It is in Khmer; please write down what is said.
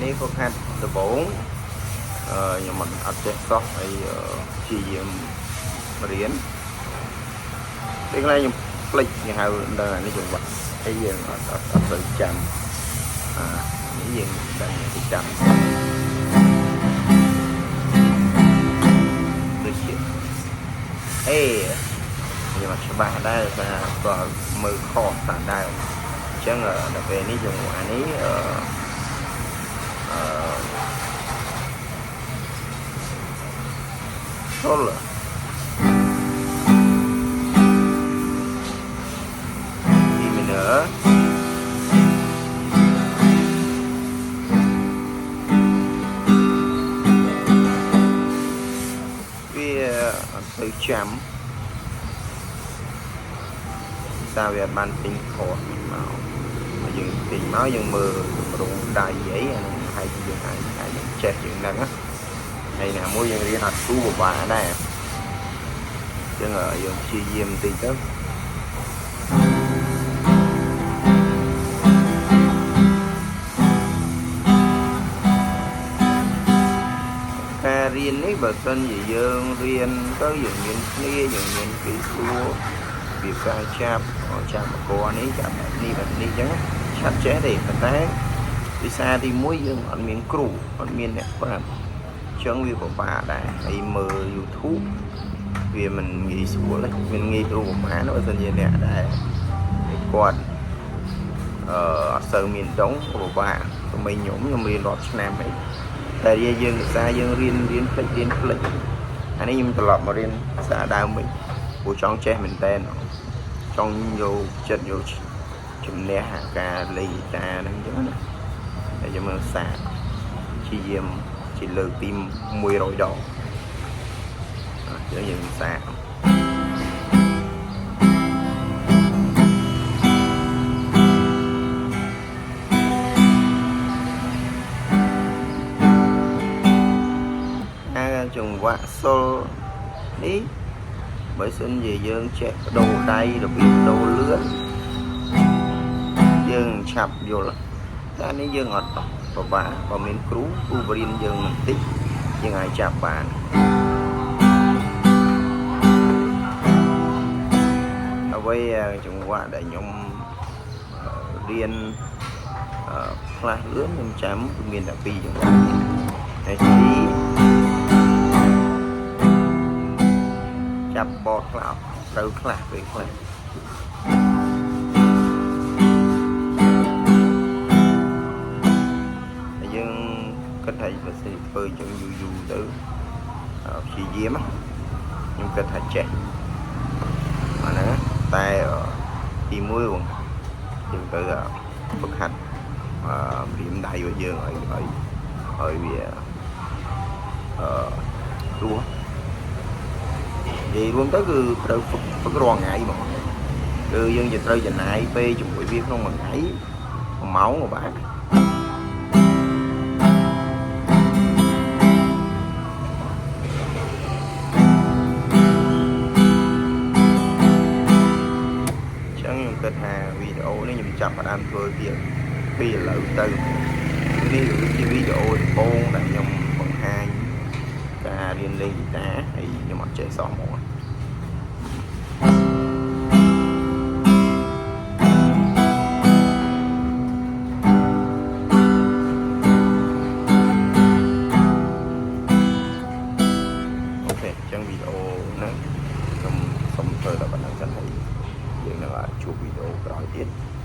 នេះហ្វឹកហាត់ដំបូងអឺខ្ញុំអត់អត់ចេះសោះហើយព្យាយាមរៀនពេលខ្លះខ្ញុំភ្លេចគេហៅដល់អានេះចង្វាក់ហើយយើងអត់អត់អត់ទៅចាំអានេះយើងដឹងទៅចាំដូចជាអេខ្ញុំអត់ច្បាស់ដែរថាគាត់មើលខុសតាដែរអញ្ចឹងដល់ពេលនេះចង្វាក់នេះអឺអឺសូល D minor វាអត់ទៅចាំតាវាអត់បានទិញខតមកហើយយើងទិញមកយើងមើលទម្រង់ដៃអីអានឹងហើយយើងអាចអាចចេះយើងហ្នឹងណាហើយណាមួយយើងរៀនអត់គូពិបាកដែរអញ្ចឹងយើងព្យាយាមបន្តិចទៅការរៀននេះបើសិនជាយើងរៀនទៅយើងមានគ្នាយើងមានគេសួរពីការចាប់ចាប់មកនេះចាប់បែបនេះបែបនេះអញ្ចឹងឆាប់ចេះទេប៉ុន្តែវិសាទី1យើងអត់មានគ្រូអត់មានអ្នកប្រាប់អញ្ចឹងវាពិបាកដែរហើយមើល YouTube វាមិនងាយស្រួលទេមិនងាយស្រួលប្រហែលបើសិនជាអ្នកដែលគាត់អឺអត់សូវមានដងពិបាកថ្មីខ្ញុំរៀនរាប់ឆ្នាំអីតែយើងភាសាយើងរៀនរៀនភ្លេចរៀនភ្លេចអានេះខ្ញុំត្រឡប់មករៀនភាសាដើមវិញព្រោះចង់ចេះមែនតើចង់យកចិត្តយកជំនះអាការលេងហ្គីតាហ្នឹងអញ្ចឹងណាតែយើងមើលសាជាយាមជាលើកទី100ដងអញ្ចឹងយើងសាក អាចង្វាក់សុលនេះបើសិនជាយើងចេះបដូរដៃរបៀបដូរលឿនយើងឆាប់យល់តែនេះយើងអត់ពិបាកបើមានគ្រូគ្រូបរៀនយើងបន្តិចយើងអាចចាប់បានអ្វីចង្វាក់ដែលខ្ញុំរៀនខ្លះលឿនខ្ញុំចាំគឺមានតែពីរចង្វាក់នេះហើយទីចាប់បតខ្លះត្រូវខ្លះពេលខ្លះហើយយើងគិតថាបើសិនធ្វើអញ្ចឹងយូរយូរទៅព្យាយាមខ្ញុំគិតថាចេះអាហ្នឹងតែទី1បងយើងទៅហ្វឹកហាត់អឺរៀមដៃរបស់យើងឲ្យឲ្យឲ្យវាអឺរស់និយាយរួមទៅគឺត្រូវហ្វឹកហ្វឹករាល់ថ្ងៃហ្មងគឺយើងจะត្រូវចំណាយពេលជាមួយវាក្នុងមួយថ្ងៃ1ម៉ោងក៏បានអញ្ចឹងខ្ញុំគិតថាវីដេអូនេះខ្ញុំចាប់ផ្ដើមធ្វើទៀតពីឥឡូវទៅនេះគឺជាវីដេអូដំបូងដែលខ្ញុំបង្ហាញការរៀនលេងហ្គីតាហើយខ្ញុំអត់ចេះសោះហ្មង OK អញ្ចឹងវីដេអូហ្នឹងខ្ញុំសូមធ្វើតែប៉ុណ្្នឹងសិនហើយយើងនឹងជួបវីដេអូក្រោយទៀត។